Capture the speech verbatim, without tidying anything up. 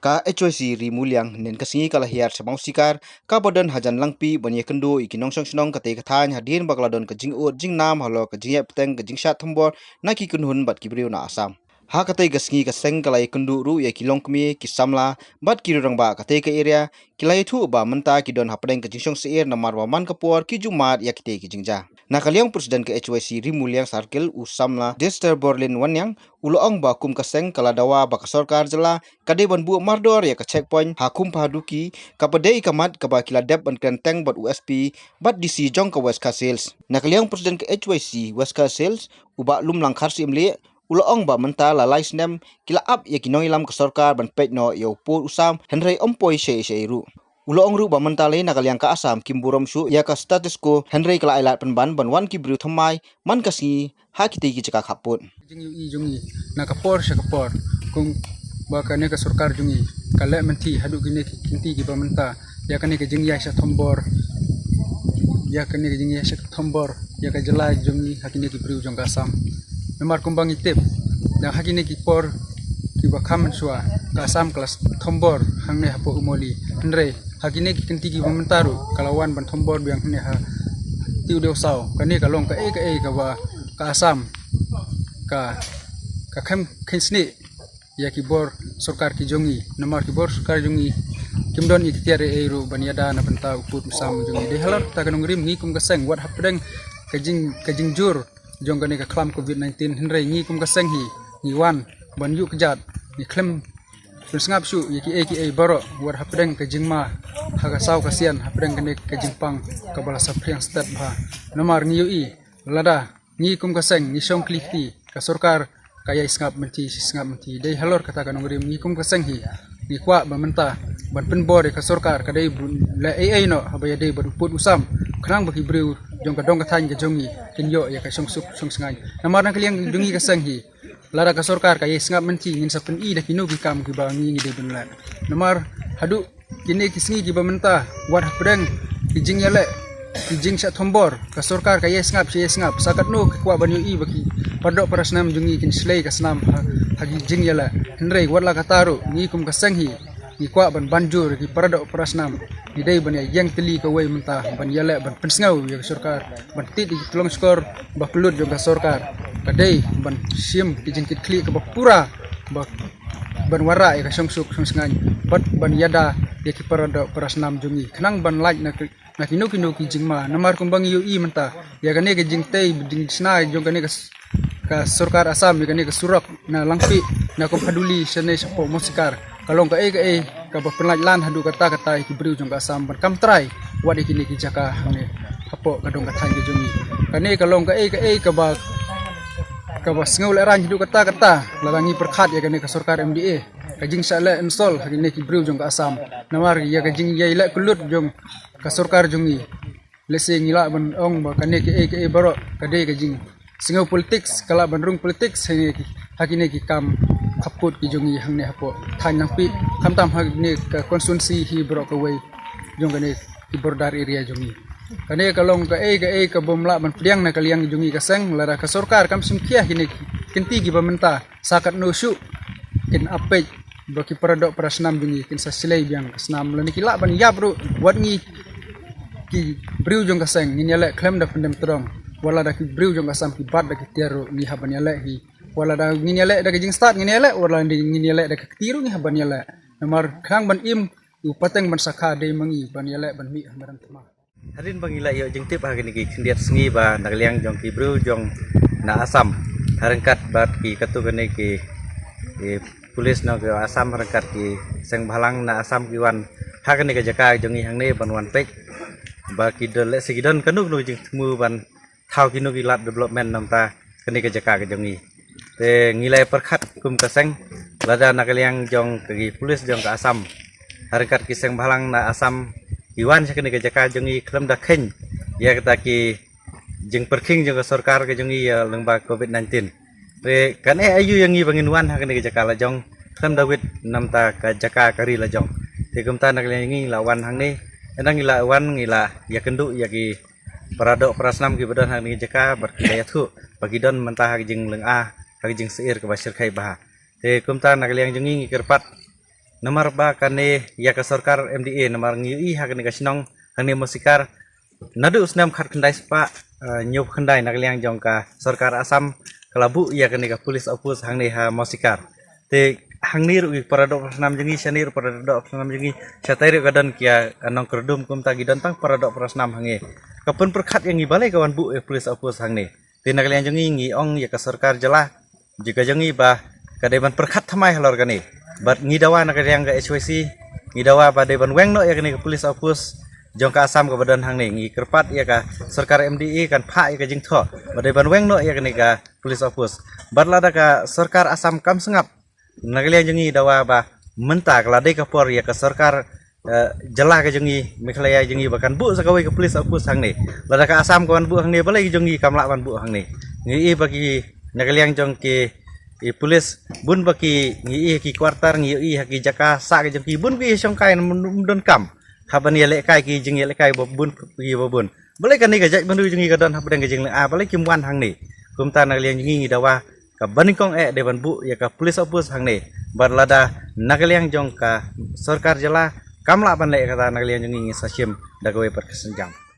Ka H Y C Ri Muliang, hynnin ka sngi ka la hiar sha Mawsikar, kaba don hajan Langpih, ban ïakynduh ïa ki nongshong shnong katei ka thaiñ, hadien ba ka la don ka jingud jingnam halor ka jingïaid pateng ka jingshad thombor na ki kynhun bad ki briew na Assam. Ha katei ka sngi ka seng ka la ïakynduh ruh ïa ki longkmie, ki samla bad ki rangbah katei ka area, ki la ïathuh ba mynta ki don hapdeng ka jingshong syier namar ba man ka por ki ju mad ïa kitei ki jingjia. Na ka liang u President ka H Y C Ri Muliang Circle, u samla Dester Borlin Wanniang, u la ong ba kum ka seng ka la dawa ba ka sorkar jylla ka dei ban buh mardor ïa ka checkpoint ha Khumphaduki, kaba dei ka mat kaba ki la dep ban kren teng bad u S P bad D C jong ka West Khasi Hills. Na ka liang u President ka H Y C West Khasi Hills, u Bah Lumlang Kharsyiemlieh, u la ong ba mynta la lai snem ki la ap ïa ki nongïalam ka sorkar ban peit noh ïa u pud u sam, hynrei ym poi shaei shaei ruh. U la ong ruh ba mynta lei na ka liang ka Assam kim burom shuh ïa ka status quo, hynrei ka la ai lad pynban ban wan ki briew thymmai man ka sngi ha kitei ki jaka khappud. Jingïohi jong ngi na ka por sha ka por, kum ba kane ka sorkar jong ngi ka leh mynthi haduh kine ki kynti kiba mynta ïa kane ka jingïaishah thombor, ïa kane ka jingïaishah thombor ïa ka jylla jong ngi ha kine ki briew jong ka Assam. Namar kumba ngi tip, dang ha kine ki por kiba kham mynshuwa, ka Assam ka la thombor hangne hapoh Umoli. Hynrei ha kine ki kynti kiba mynta ruh ka la wan ban thombor biang hangne ha Tiwdewsaw. Kane ka long kaei kaei kaba ka Assam ka, ka khlem khein snieh ïa ki bor sorkar ki jong ngi. Namar ki bor sorkar jong ngi kim don iktiar ei ei ruh ban ïada na bynta u pud u sam jong ngi. Dei halor kata ka nongrim, ngi kum ka seng, wat hapdeng ka jing, ka jingjur jong kane ka khlam covid nineteen, hynrei ngi kum ka seng hi ngi wan ban ïuh kjat, ngi khlem pynsngap shuh ïa kiei kiei baroh, wat hapdeng ka jingma ha ka saw ka sian, hapdeng kane ka jingpang kaba la saphriang stet bha. Namar ngi ïohi, lada ngi kum ka seng ngi shong khlieh kti, ka sorkar ka ïai sngap mynthi shi sngap mynthi. Dei halor kata ka nongrim, ngi kum ka seng hi ngi kwah ba mynta ban pynbor ïa ka sorkar, ka dei ban leh ei ei noh haba ïadei bad u pud u sam, khnang ba ki briew jong ka dong ka thaiñ ka jong ngi kin ïoh ïa ka shongsuk shongsngain. Namar na ka liang jong ngi ka seng hi, lada ka sorkar ka ïai sngap mynthi, ngin sa pyni da kino ki kam kiba ngi ngi dei ban leh. Namar haduh kine ki sngi kiba mynta, wat hapdeng ki jingïaleh, ki jingshah thombor, ka sorkar ka ïai sngap shi ïai sngap. Sa katno ki kwah ban ïohi ba ki paradoh parasnam jong ngi kin shlei ka snam ha, ha ki jingïaleh. Hynrei wat la kata ruh, ngi kum ka seng hi ngi kwah ban ban jur ïa ki paradoh parasnam. Ngi dei ban ïa ïeng tylli kawei mynta ban ïaleh, ban pynsngew ïa ka sorkar, ban tied ïa ki tyllong shkor ba kyllut jong ka sorkar. Ka dei ban shim ki jingkitkhlieh kaba pura, ba, ban wanrah ïa ka shongsuk shongsngain bad ban ïada ïa ki paradoh parasnam jong ngi, khnang ban lait na ki, na kino kino ki jingma. Namar kumba ngi ïohi mynta, ïa kane ka jingtei jingshna jong kane ka s-, ka sorkar Assam ïa kane ka surok na Langpih, na Khumphaduki shane shapoh Mawsikar, ka long kaei kaei kaba pynlait lan haduh katta katta ïa ki briew jong ka Assam ban kam trai wat ïa kine ki jaka hangne hapoh ka dong ka thaiñ ka jong ngi. Kane ka long kaei kaei kaba, kaba sngewlehraiñ haduh katta katta lada ngi pyrkhat ïa kane ka sorkar M D A, ka jingshah leh insult ha kine ki briew jong ka Assam. Namar ïa ka jingïaleh kyllut jong ka sorkar jong ngi, lehse ngi lah ban ong ba kane kaei kaei baroh ka dei ka jingsngew politics, ka lah ban rung politics ha kine ki, ha kine ki kam khappud ki jong ngi hangne hapoh thaiñ Langpih, khamtam ha kine ka constituency hi baroh kawei jong kane ki border area jong ngi. Kane ka long kaei kaei kabym lah ban pdiang na ka liang jong ngi ka seng. Lada ka sorkar kam shim khia ha kine ki kynti kiba mynta, sa katno shuh kin ap peit ba ki paradoh parasnam jong ngi kin sa shlei biang ka snam, lane ki lah ban ïap ruh. Wat ngi ki briew jong ka seng ngin ïaleh khlem da pyndem tyrong. Wat lada ki briew jong ka Assam ki bat da ki tiar ruh, ngi hap ban ïaleh hi. Wat lada ngin ïaleh da ka jingstad ngin ïaleh, wat lada ngin ïaleh da ka kti ruh ngi hap ban ïaleh. Namar khnang ban im u pateng ban sakha dei ma ngi ban ïaleh ban mih ha madan thma. Hadien ba ngi la ïoh jingtip ha kine ki khyndiat sngi ba na ka liang jong ki briew jong na Assam, ha ryngkat bad ki katto katne ki, ki pulit na ka Assam, ha ryngkat ki seng bhalang na Assam ki wan ha kane ka jaka jong ngi hangne ban wan peit ba ki don, lehse ki don kano kano ki jingthmu ban thaw kino ki lad development namar kane ka jaka ka jong ngi. Te ngi la pyrkhat kum ka seng, lada na ka liang jong ka, ki pulit jong ka Assam, ha ryngkat ki seng bhalang na Assam, ki wan sha kane ka jaka jong ngi khlem da kheiñ ïa kata ki jingpyrkhing jong ka sorkar ka jong ngi ïa lyngba covid nineteen. Te kan eh aïu ïa ngi ba ngin wan ha kane ka jaka la jong khlem da wit namar ka jaka ka ri la jong. Te kumta na ka liang ngi la wan hangne, ynda ngi la wan ngi la ïakynduh ïa ki paradoh parasnam kiba don ha kane ka jaka bad ki la ïathuh ba ki don mynta ha ka jinglynga, ha ka jingsyier kaba shyrkhei bha. Te kumta na ka liang jong ngi ngi kyrpad Namar ba kane ïa ka sorkar M D A, namar ngi ïohi ha kane ka shnong hangne Mosikar, naduh u snem khatkhyndai spah, eh, hynñiewphew khyndai na ka liang jong ka sorkar Assam ka la buh ïa kane ka police outpost hangne ha Mosikar. Te hangne ruh ki para doh para snam jong ngi, shane ruh para doh para snam jong ngi, shatai ruh ka don ki ïa ka nongkyrdum, kumta ki don tang para doh para snam hangne. Ka pynpyrkhat ïa ngi balei ka wan buh ïa police outpost hangne. Te na ka liang jong ngi ngi ong ïa ka sorkar jylla jong ka jong ngi ba ka dei ban pyrkhat thymmai halor kane. Bad ngi dawa na ka liang ka H Y C, ngi dawa ba dei ban weng noh ïa kane ka police outpost jong ka Assam kaba don hangne. Ngi kyrpad ïa ka sorkar M D A kan phah ïa ka jingthoh ba dei ban weng noh ïa kane ka police outpost. Bad lada ka sorkar Assam kam sngap, na ka liang jong ngi dawa ba mynta ka la dei ka por ïa ka sorkar, eh, jylla ka jong ngi, Meghalaya jong ngi, ba kan buh sa kawei ka police outpost hangne. Lada ka Assam ka wan buh hangne, balei ki jong ngi kam lah ban buh hangne. Ngi ïohi ba ki na ka liang jong ki, ki police bun ba ki, ngi ïohi ki quarter, ngi ïohi ha ki jaka sah ka jong ki, bun ki shongkai, ym don kam. Haba ngi ïalehkai ki jingïalehkai ba bun ki ba bun. Balei kane ka jaitbynriew jong ngi ka don hapdeng ka jingleh, ah, balei kim wan hangne. Kumta na ka liang jong ngi ngi dawa ka banyngkong eh dei ban buh ïa ka police outpost hangne. Bad lada na ka liang jong ka sorkar jylla kam lah ban leh kata, na ka liang jong ngi ngi sa shim da kawei pat ka sienjam.